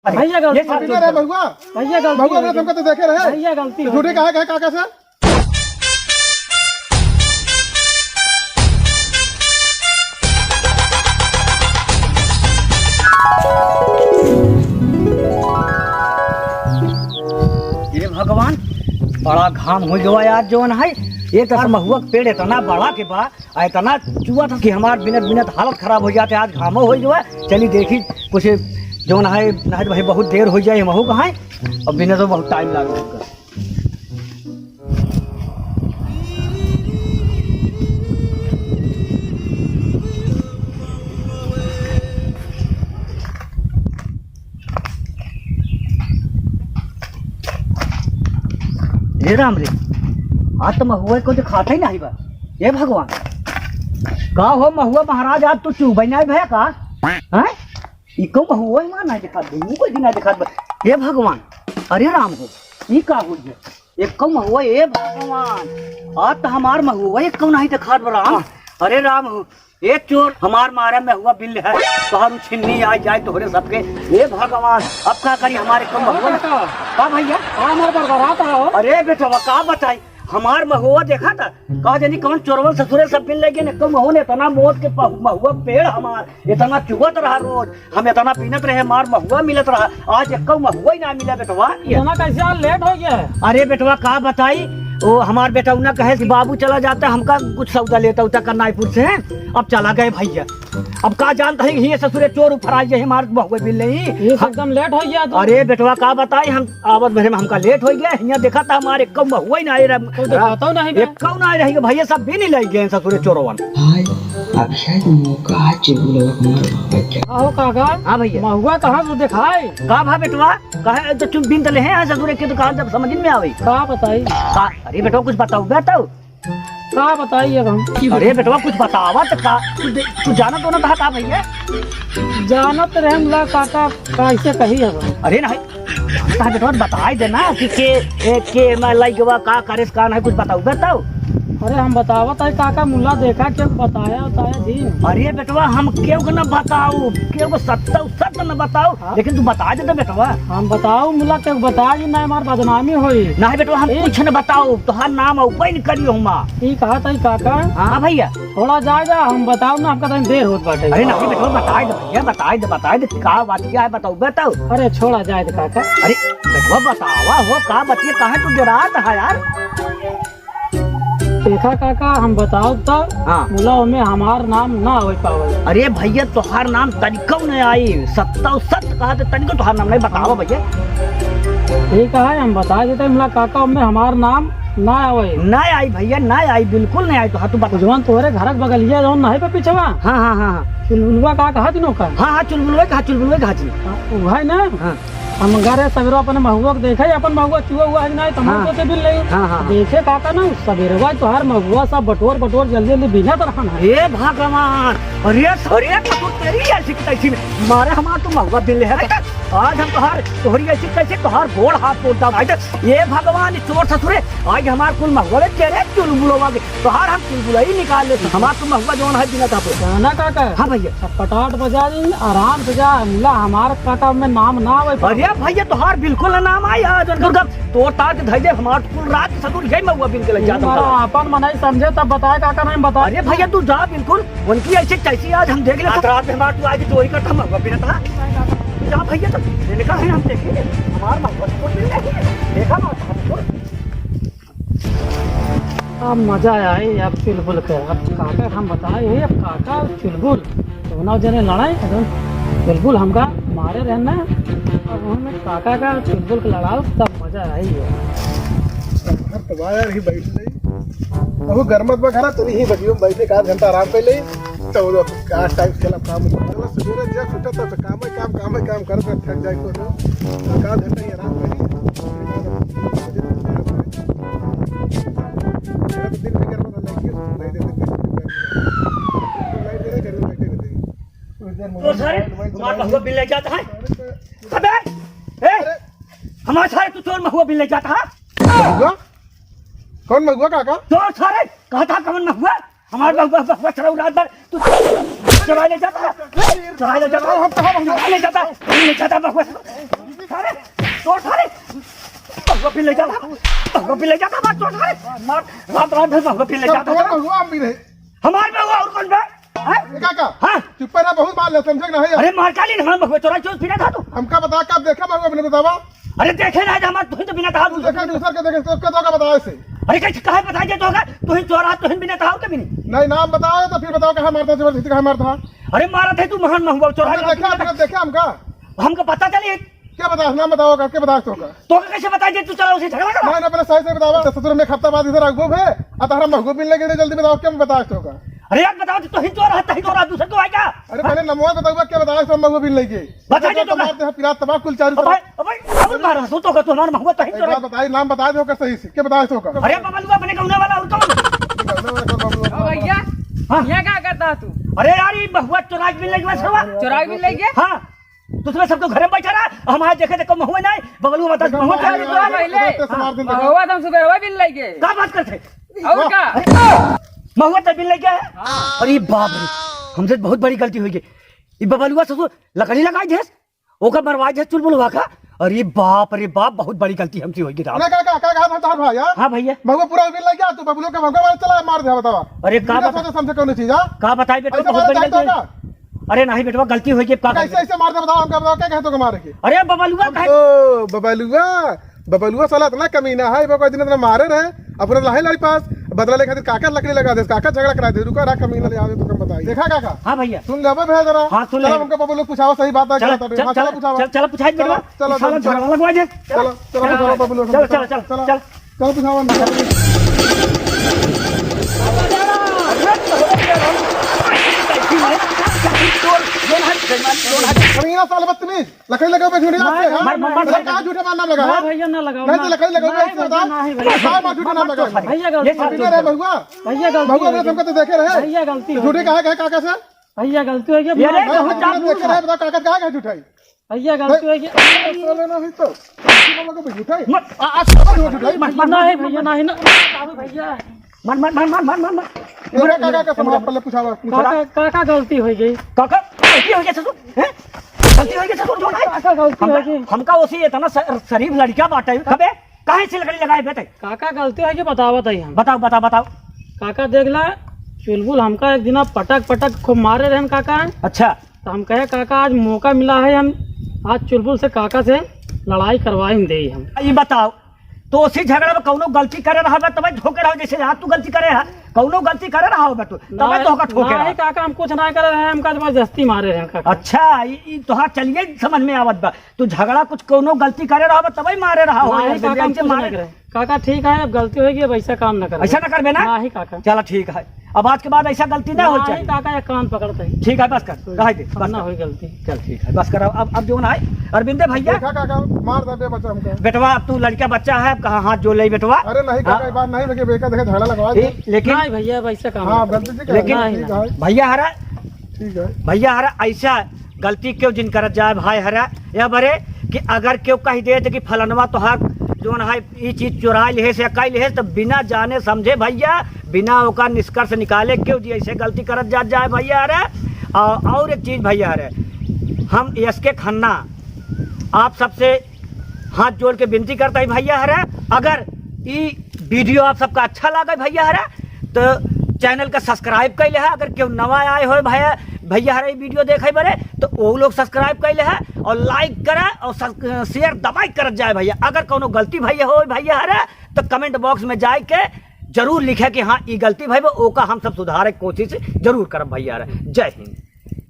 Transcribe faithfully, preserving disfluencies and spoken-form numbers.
भैया गलती ये सब बिना रे महुआ। भैया गलती महुआ हो गई। हमका तो देखे रहे। भैया गलती हो झूठे गई। काहे, काहे, काका से? हे भगवान, बड़ा घाम होइ गवा यार, जौन है, एक तो महुआ के पेड़ इतना बड़ा के बा, आ इतना चुआ था कि हमार बिनत बिनत हालत खराब होइ जात है। आज घामो होइ गवा, चली देखी कुछ जौन है, नहीं तो भाई बहुत देर होइ जाए, हमहू कहाँ है, अब बिनत तो बहुत टाइम लाग। हे राम रे, आज तो महुआ को दिखाता ही नहीं बा। हे भगवान, का हो महुआ महाराज, आज तू चुबे नहीं भया का? हैं? ई कहूँ महुआ ही मार नहीं दिखात बा, मुँह कोई दिन नहीं दिखात बा। हे भगवान, अरे राम हो, ई का हो गया? एक कहूँ महुआ, ए भगवान, आज तो हमार महुआ एक कहूँ नहीं दिखात बा राम। अरे राम हो, ए चोर, हमार मारे महुआ बिल है, तोहर छिन्नी आ जाए तोहरे सबके। ए भगवान, अब का करी हमारे कम महुआ? का भैया? का हमार बरबरात हो? अरे बेटवा, का बताई, हमार महुआ देखा था, का जानी कौन चोरवन ससुरे सब बिल ले गए, कम महुआ ने इतना मौत के पहु-, महुआ पेड़ हमार, इतना चुगत रहा रोज, हम इतना बीनत रहे, हमार महुआ मिलत रहा, आज एक महुआ ही ना मिला बेटवा। इतना कैसे आज लेट हो गया है? अरे बेटवा का बताई, वो हमार बेटौना कहे कि बाबू चला जाता, हमका कुछ सौदा लेता उता करनाईपुर से, अब चला गए भैया। अब का जानता है, ये ससुरे चोर उफराई है, हमार महुआ बिल नहीं। ये एकदम लेट हो गया तू। अरे बेटवा का बताई, हम आवत भरे में हमका लेट हो गया, हियाँ देखा था हमारे कम महुआ ही ना आए रहे। तो दिखाता हूँ नहीं बे। एक कौन आए रहेंगे भैया, सब भी नहीं लाई गए ससुरे चोरवन। हाय, अब शायद मौका आज चुलबुलवा को मार भावे क्या? आओ काका। हाँ भैया। महुआ कहाँ से दिखाई? का भा बेटवा, कहे तो चुप बिन तले हैं, ससुरे के तो कहा जब समझ में आवे। का बताई? का? अरे बेटवा कुछ बताओ, बताओ। का बताई अब हम? अरे बेटवा कुछ बतावा तो का, तू दे-, तू जानत हो ना कहा का भैया? जानत रहे हम ला काका, कैसे कही अब? अरे नहीं, जानता है बेटवा, बताई देना कि के, ए, के मैं लइगवा का करे से का नहीं, कुछ बताऊ, बताऊ। अरे हम बतावत है काका, मुला देखा के बताया, बताया जी। अरे बेटवा, हम केहू के न बताऊ, केहू को सत्ता सत्य न बताऊ, हाँ। लेकिन तू बता दे तो बेटवा। हम बताऊ मुला के बता जी, ना हमार बदनामी होई। नहीं बेटवा, हम ए। कुछ न बताऊ, तोहार नाम ऊपर न करियो हुमा। ई कहा था काका। हाँ भैया। थोड़ा जाए जा, हम बताऊ ना, हमका तनी देर होत बाटे। अरे नहीं बेटवा, बताई दे भैया, बताई दे, बताई दे, का बात क्या है, बताऊ, बताऊ। अरे छोड़ा जाए दे काका। अरे बेटवा, बतावा हो, का बतिया, काहे तू डरात है यार? देखा काका, हम बताओ तो हाँ। मुला ओमे हमार नाम ना आवे पावल। अरे भैया, तोहार नाम तनिको न आई, सत्ता सत्य कहा तो तनिको तोहार नाम नहीं, बतावा भैया। ठीक है, हम बता देते मुला काका, ओमे हमार नाम ना आवे। ना आई भैया, ना आई, बिल्कुल नहीं आई। तो हाँ, तू बता। जौन तोहरे घर के बगलिया जौन नहीं पे पिछवा। हाँ, हाँ, हाँ, हाँ। चुलबुलवा का कहा दिनो का? हाँ, हाँ, चुलबुलवा कहा, चुलबुलवा कहा जी। हाँ, वो है ना? हाँ। हम घरे सवेरो अपने महुआ के देखे, अपन महुआ चुआ हुआ है कि नहीं, तमाम हाँ। सोचे बिल नहीं। हाँ, हाँ, हाँ। देखे काका ना, सवेरवा तोहार महुआ सब बटोर, बटोर जल्दी, जल्दी बिनत रहन है। हे भगवान, अरे, अरे, तो तेरी ऐसी की तैसी में मारे हमार तो महुआ बिल है। आज हम तोहार, तोहरी ऐसी कैसे तोहार गोड़ हाथ तोड़ दम। आज ये भगवान, चोर ससुरे, आज हमार कुल महुआ तेरे चुलबुलवा के, तोहार हम चुलबुलई निकाल ले। हमार तो महुआ जौन है बिना तापे। जाना काका? हाँ भैया। अब पटाट बजा दी, आराम से जा, मुला हमार काका में नाम ना आवे। अरे भैया, तोहार बिल्कुल ना नाम आई, आज उनकर गप तोड़ ताड़ के धई दे, हमार कुल रात ससुर यही महुआ बिन के लग जाता हमारा हूँ। अपन मनाई समझे तब बताए काका, नहीं बताए। अरे भैया, तू जा बिल्कुल, उनकी ऐसी तैसी आज हम देख ले। रात रात में हमार तू आज चोरी करता महुआ बिना था। तू जा भैया, तो इनका है हम देखेंगे, हमार महुआ तो बिन नहीं है। देखा बात हमको। अब मजा आई अब चुलबुल के। अब काका हम बताए, हे अब काका और चुलबुल दोनों जने लड़ाई, अब चुलबुल हमका मारे रहना। अब हमें काका का चुलबुल के लड़ाओ, तब मजा आई है। घर तो बाहर ही बैठ नहीं, अब गरमत में घर तो नहीं बजियो बैठे, एक आध घंटा आराम कर ले। तो वो आज टाइम खेला काम, चलो सवेरे जा छुट्टा तो काम है काम, काम है काम करत थक जाए तो एक आध घंटा ही आराम करी। मेरा तो दिन भी गड़बड़ हो जाएगी, लाइट है, लाइट है, गर्मी लाइट है। तो सारे तुम्हारा महुआ बिल ले जाता है। अबे, ए, अरे। हमारा सारे तू चोर महुआ बिल ले जाता है। महुआ? कौन महुआ काका? चोर सारे, कहता कौन महुआ? हमारा महुआ, महुआ चला रात भर। तू चुराइ ले जाता, चुराइ ले जाता, हम कहाँ महुआ? चुराइ ले जाता, ले जाता महुआ। अरे, चोर सारे, महुआ भी ले जाता, महुआ भी ले जाता, मार चोर सारे, मार, रात रात भर महुआ भी ले जाता। तोर महुआ हम भी नहीं। हमार महुआ और कौन बा? हैं? ए काका, हाँ। चुप्पे रहा, बहुत मार ले, समझे कि नहीं? अरे मार का ली ना, महुआ चोराइ चोर फिरा था तू। हमका बता, कब देखा महुआ अपने बतावा? अरे देखे ना, हमार तुहिन तो बिना तहार तू दूसर देखा, के दूसर के देखे, तो के तो का बताए से? अरे कैसे, काहे बताइ दे तो का? तुहिन चोर हा, तुहिन बिना तहार के भी नहीं। नहीं, नाम बताओ तो फिर बताओ, कहाँ मारता, जबरदस्ती कहाँ मारता? अरे मारत है तू महान महुआ चोर हा, तुमने देखा, तुमने देखा हमका? हमका पता चली। क्या बताए, नाम बताओ का, क्या बताए तो का? तो का कैसे बताइ दे, तू चला उसे झगड़ा करा। नहीं, नहीं, पहले सही से बताओ। तो ससुर में एक हफ्ता बाद इधर आगो है, आ तहरा महुआ मिलने के लिए जल्दी बताओ, क्या बताए तो का? अरे यार बताओ, तुहिन चोर हा, तुहिन चोर हा, दूसर को आएगा? अरे पहले नमवा बताओ, क्या बताए तो महुआ मिलने के? बताइ दे तो का? मारते हैं, पिरात तबाह कुल चारू अबे, तरफ। अबे, अबे मारा, तू तो का, तू हमार महुआ तो ही एक चोरा। बात बताई, नाम बता दे ओकर सही से, के बताए तो का? अरे बबलुआ अपने गौने वाला और कौन? गौने वाला कौन बबलुआ? ओ भैया, हाँ। ये का करता तू? अरे यार, ये महुआ चोराइ बिन लगे सरवा। चोराइ बिन लगे? हाँ। तू सबे सबको घरे में बैठा रहा, हम आज देखे देखो महुआ नहीं, बबलुआ बता महुआ चोराइ बिन लगे। पहले। महुआ तो हम सुबह बिन लगे। का बात करते? और का? अरे, महुआ तो बिन लगे है। हाँ। अरे बाप रे, हमसे बहुत बड़ी गलती होइ गई। ये बबलुआ ससुर लकड़ी लगाइ देस, ओका मरवाइ देस चुलबुलवा का। अरे बाप रे बाप, बहुत बड़ी गलती हमसे होइ गई राम। ना, का, का, का, का, का, भाई, हाँ? हाँ भैया। महुआ पूरा बिन लग गया, तू बबलू के महुआ मार चला, मार दे, बतावा। अरे का बिना बता-, सोचे समझे कौनो चीज, हाँ? का बताई बेटा, कैसे बहुत मार बड़ी दे, गलती का? होइ गई। अरे नहीं बेटवा, गलती होइ गई, का कैसे, करी? ऐसे मार दे, बतावा, हमका बतावा, क्या कहे तो मारे के? अरे बबलुआ हम कहे तो बबलुआ, बबलुआ साला इतना कमीना है, वो कोई दिन इतना मारे रहे, अपने लाहे लड़ी पास, बदला लेके खातिर काका लकड़ी लगा दे, काका झगड़ा करा दे, रुका रहा कमीना ले आवे तो कम बताई। देखा काका? हाँ भैया। सुन लेबे भैया जरा। हाँ, सुन चला ले। हमका बबलू पूछावा सही बात है, चला, चला, चला, चला, चला, पूछावा। चला, चला पूछाई चला, बेटवा। चला, साला चला, झगड़ा लगवा दे। चला, चला, चला, पूछावा बबलू, चला, चला, चला, चला, चला। चला। चला पूछावा। कमीना साला बदतमीज। लकड़ी लगाओ बे, झूठे नाम से, हाँ? मर, मर, मर, मतलब, मर। कहाँ झूठे मार नाम लगा, नहीं हाँ? भैया, ना लगाओ, नहीं तो ना। लकड़ी लगाओ, नहीं ऐसे भैया, बता। नहीं भैया। कहाँ मार झूठे नाम लगा? भैया, गलती अभी हो गई। मेरा महुआ। भैया, गलती महुआ हो बोले, गई। हमको तो देखे रहे। भैया, गलती हो झूठे गई। कहाँ गए, काका से? भैया, गलती हो गई। ये रे, भाई, बहुत हम जादू देखे रहे, बताओ, काका कहाँ गए झूठे? भैया, गलती हो गई। साले ना हुई तो। झूठे मार लगा, झूठे। मत, आ, आ, झूठे। मत, मत, नहीं भैया, नहीं ना। भैया। मर, मर, मर। ये रे, काका, काका, संभाल, पहले पूछावा, पूछावा। काका, काका, गलती होइ गई। काका, गलती होइ गई ससुर, हैं? गलती होइ गई ससुर, जो है। काका, गलती होइ गई। हमका, हमका ओसी इतना स-, शरीफ लड़का बाटे, कबे, काहे से लकड़ी लगाए बेटे? काका, गलती होइ गई, बतावत ही हम। बताओ, बताओ, बताओ। काका, देख ला, चुलबुल हमका एक दिना पटक, पटक खूब मारे रहन काका। अच्छा। तो हम कहे, "काका, आज मौका मिला है, हम आज चुलबुल से, काका से लड़ाई करवाई दे हम।" ये बताओ, तो उसी झगड़ा में कौनो गलती करे रहा बा, तबे ठोके रहो, जैसे आज तू गलती करे है, कौनो गलती करे रहा हो बा तू, तबे नहीं, तो होगा ठोके नहीं रहा। काका, हम कुछ नहीं करे रहे, हमका जबरदस्ती मारे रहे काका। अच्छा, ई, ई तोहार चलिए समझ में आवत बा, तू झगड़ा कुछ कौनो गलती करे रहा बा, तबे मारे रहा हो, नहीं यार, काका, हम जैसे कुछ मारे। नहीं करे। काका, ठीक है, अब गलती होइ गई, अब ऐसा काम न करे। ऐसा न करबे ना? नहीं काका। चला ठीक है, अब आज के बाद ऐसा गलती ना हो नहीं चाहिए। काका, एक कान पकड़ते हैं। ठीक है, बस कर, रहे दे, अब बस ना कर। होई गलती। चल ठीक है, बस कर। अब, अब जो ना है, अरविंदे भैया। देखा काका, मार दे बे बच्चा हमका। बेटवा, अब तू लड़का बच्चा है, अब कहाँ हाथ जोड़ ले बेटवा? अरे नहीं काका, हाँ। ये बात नहीं, लेकिन बेटा देखा झगड़ा लगवा दे। ए, लेकिन नहीं भैया, अब ऐसा काम हाँ, ना गलती करे। से लेकिन नहीं, ठीक नहीं। है। भैया हरा, ठीक है। भैया हरा, ऐसा गलती क्यों जिन करत जाए भाई हरा? या बरे कि अगर क्यों कहि देत कि फलनवा तोहार जौन है ई चीज चुराइ लिहेस या कइ लिहेस, तो बिना जाने समझे भैया, बिना ओका निष्कर्ष निकाले क्यों जी ऐसे गलती करत जात जाए भैया हरा? और, और एक चीज भैया हरा, हम एस के खन्ना आप सबसे हाथ जोड़ के विनती करत ही भैया हरा, अगर ई video आप सबका अच्छा लागे भैया हरा, तो channel का subscribe कइ लेहा। अगर केहू नवा आए होए भैया, भैया हरा ई video देखे बरे, तो वो लोग subscribe कइ लेहा और like करा और सस-, share दबाई करत जाए भैया। अगर कौनो गलती भैया होए भैया हरा, तो comment box में जाए के जरूर लिखे कि हाँ, ई गलती भई बा, ओका हम सब सुधारे के कोशिश जरूर करब भैया हरा। जय हिंद।